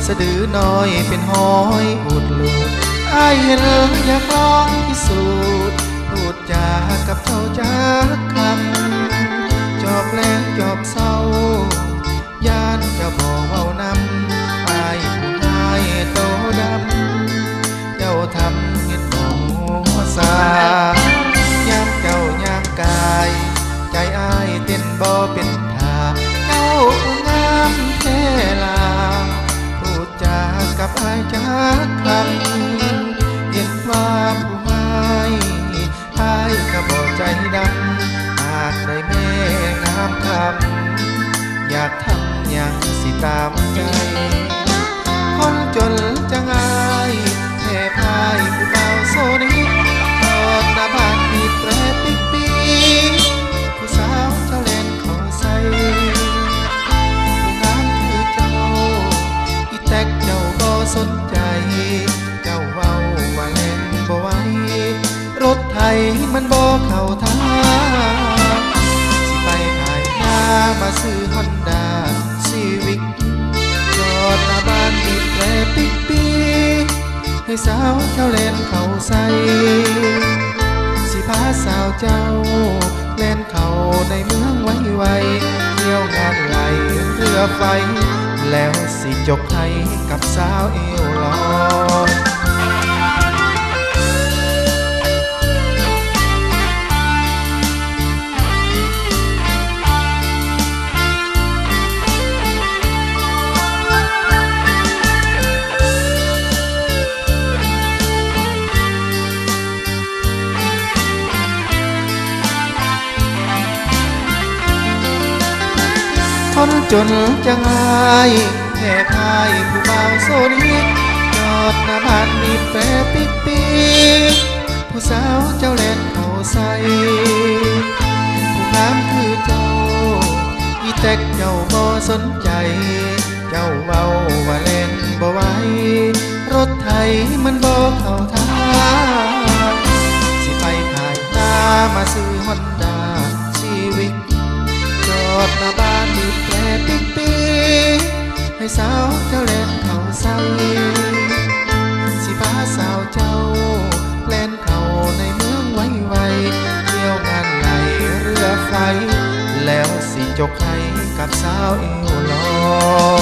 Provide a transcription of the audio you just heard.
ສະດືນ້ອຍເປັນຮອຍອູດລູດ ອ້າຍເຫັນຢາກລອງພິສູດ ພູດຈາກັບເຈົ້າຈັກຄຳ ຈອບແລງຈອບເຊົ້າ ຢ້ານເຈົ້າບໍ່ເວົ້ານຳ ອ້າຍຜູ້ຮ້າຍໂຕດຳ ເຈົ້າທຳເຮັດບໍ່ຮູ້ສາ ຍາມເຈົ້າຍ່າງກາຍ ໃຈອ້າຍເຕັ້ນບໍ່ເປັນທ່າ ເຈົ້າງາມແທ້ລາ ພູດຈາກັບອ້າຍຈັກຄຳ ເຫັນວ່າຜູ້ຮ້າຍ ອ້າຍກະບໍ່ໃຈດຳ ຫາກໄດ້ແມ່ງາມຄຳ ຢາກທຳຫຍັງຊິຕາມໃຈ ຄົນຈົນຈັ່ງອ້າຍ ແຜ່ພາຍຜູ້ບ່າວໂຊນິກ ຈອດໜ້າບ້ານບີບແຕຣປິກປີ ຜູ້ສາວເຈົ້າແລ່ນເຂົ້າໃສ່ ຜູ້ງາມຄືເຈົ້າ ອີແຕັກເຈົ້າບໍ່ສົນໃຈ ເຈົ້າເວົ້າວ່າແລ່ນບໍ່ໄວ ລົດໄຖມັນບໍ່ເຂົ້າທາງ ຊິໄປຂາຍນາມາຊື້ຮອນດ້າຊີວິກ ຈອດໜ້າບ້ານບີບແຕຣປິກປີ ໃຫ້ສາວເຈົ້າແລ່ນເຂົ້າໃສ່ ຊິພາສາວເຈົ້າແລ່ນເຂົ້າໃນເມືອງໄວໆ ທ່ຽວງານໄຫຼເຮືອໄຟ ແລ້ວຊິຈົກໄຫ້ກັບສາວເອວລອຍ. ຄົນຈົນຈັ່ງອ້າຍ ແຜ່ພາຍຜູ້ບ່າວໂຊນິກ ຈອດໜ້າບ້ານບີບແຕຣປິກປີ ຜູ້ສາວເຈົ້າແລ່ນເຂົ້າໃສ່ ຜູ້ງາມຄືເຈົ້າ ອີແຕັກເຈົ້າບໍ່ສົນໃຈ ເຈົ້າເວົ້າວ່າແລ່ນບໍ່ໄວ ລົດໄຖມັນບໍ່ເຂົ້າທາງ ຊິໄປຂາຍນາມາຊື້ຮອນດ້າຊີວິກ ຈອດໜ້າບ້ານບີບແຕຣປິກປີ ໃຫ້ສາວເຈົ້າແລ່ນເຂົ້າໃສ່ ຊິພາສາວເຈົ້າແລ່ນເຂົ້າໃນເມືອງໄວໆ ທ່ຽວງານໄຫຼເຮືອໄຟ ແລ້ວຊິຈົກໄຫ້ກັບສາວເອວລອຍ.